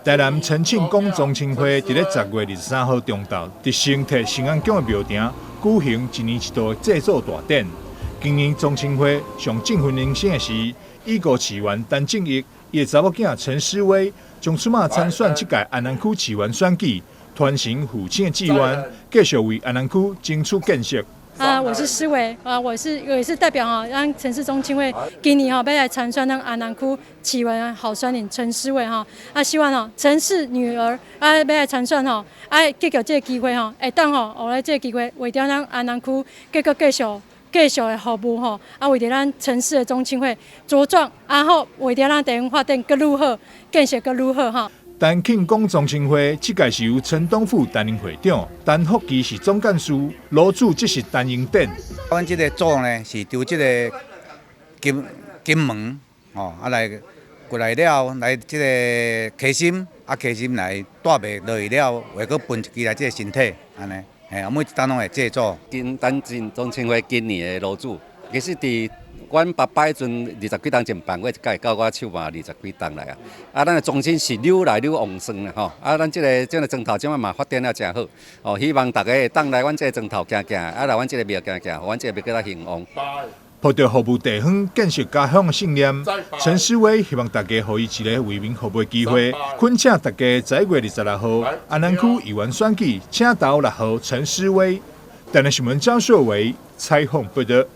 台南陳慶功宗親會佇咧10月23號中晝，佇成鐵新安宮的廟埕舉行一年一度的祭祖大典。今年宗親會上振奮人心的是，已故市議員陳正義伊的查某囝陳詩薇將出馬參選這屆安南區市議員選舉，傳承父親的志願，繼續為安南區爭取建設。啊，我是詩薇，啊，我也是代表哈，咱陳氏宗親會今年哈欲來參選咱安南區市議員候選人陳詩薇哈，啊，希望吼陳氏女兒啊欲來參選吼，啊，藉著這个機會吼，會當吼，予來這个機會為著咱安南區繼續繼續繼續的服務吼，啊，為著咱陳氏的宗親會茁壯，啊好，為著咱地方發展閣愈好，建設閣愈好哈。陳慶功宗親會這屆是由陳東富擔任會長，陳福基是總幹事，爐主則是陳英典。阮這个祖呢是佇這个金金門吼，啊來過來了，來這个溪心，啊溪心來帶袂落去了，會閣分一支來這个身體，按呢，嘿，啊每一冬攏會祭祖。今咱進宗親會今年的爐主，其實佇阮爸爸彼陣二十幾冬前辦過一屆，到我手嘛二十幾冬來啊。啊，咱的宗親是愈來愈旺盛啦吼。啊，咱這个莊頭這擺嘛發展了誠好。哦，希望大家會當來阮這个莊頭行行，啊來阮這个廟行行，予阮這个廟閣較興旺。抱著服務地方、建設家鄉的信念，陳詩薇希望大家予伊一個為民服務的機會，懇請大家11月26號安南區議員選舉，請投6號陳詩薇。台南新聞張碩維採訪報導。